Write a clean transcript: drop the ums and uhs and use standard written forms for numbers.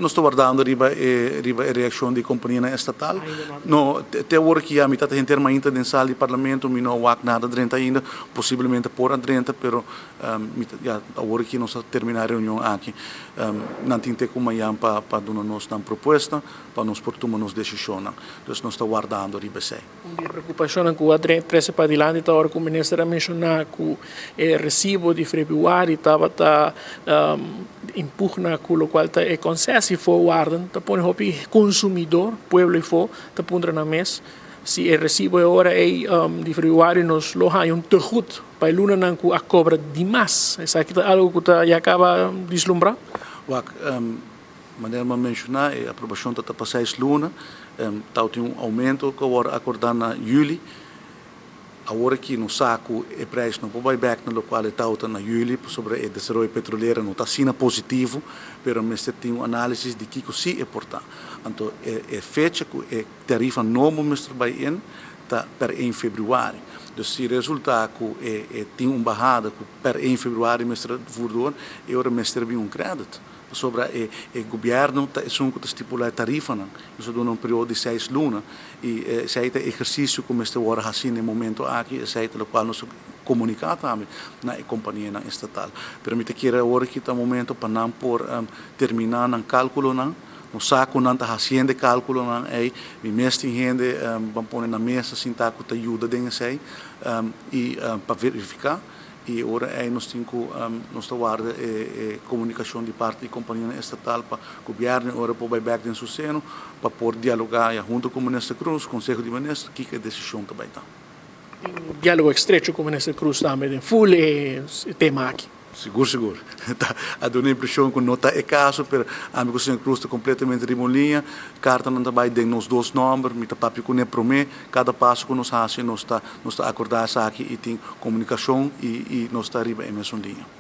Nos ta wardando riba e reakshon di kompanianan estatal. No, te awor aki ya mi ta henter mainta den sala di parlamento, mi no a wak nada drenta ainda, posiblemente por a drenta, pero mi ta, ya, awor aki nos a terminá e reunion aki. Nan tin te ku mañan pa duna nos nan propuesta pa nos por tuma nos desishonnan. Dus nos ta wardando riba esei. Un di e preokupashonnan ku a trese padilanti ta ora ku minister a menshoná ku e resibo di febrüari tabata impugna ku lokual ta e concessievoorwaarden, ta pone hopi konsumidor, pueblo afó, ta puntra nan mes si e resibo e ora ei di febrüari nos lo haña un tegoed pa e lunanan ku a kobra dimas. Esaki ta algu ku ta ya kaba dislumbrá? Wak, manera mi a menshoná, e aprobashon ta ta pa 6 luna. Tau tin un oumento ku a wòrdu akordá na yüli. Awor aki nos sa ku e preis no por bai bèk na lokual e tau ta na yüli pasobra e desaroyo petrolero no ta asina positivo, pero mester tin un análisis di kiko si e por ta. Anto e fecha ku e tarifa nobo mester bai in ta per 1 febrüari. Dus si resultá ku e tin un bahada ku per 1 febrüari mester voer door, e ora mester bin un credit. Pasobra e gobièrnu ta esun ku ta stipulá e tarifanan. Nos a duna un periodo di 6 luna i esei ta e ehersisio ku mester wòrdu hasí na e momento aki, esei ta lokual nos a komuniká tambe na e kompanianan estatal. Pero mi ta kere awor aki ta momento pa nan por terminá nan kálkulonan. Nos sa ku nan ta hasiendo e kálkulonan ei, mi mes tin hende ban pone na mesa sintá ku ta yuda den esei i pa verifiká. I ora ei nos tin ku nos ta warda e komunikashon di parti di kompanianan estatal pa gobièrnu ora por bai bèk den su seno pa por dialogá ya huntu ku minister Croes, Konseho di Minister, kiko e desishon ta bai ta. Tin un diálogo estrecho ku minister Croes tambe den ful e tema aki. Sigur, sigur. Ta a duna e impreshon ku no ta e kaso, pero ami ku señor Croes ta kompletamente riba un liña. Kartanan ta bai den nos dos nòmber, mi ta papia kuné promé. Kada paso ku nos hasi nos ta akordá esaki i tin komunikashon i nos ta riba e mesun liña.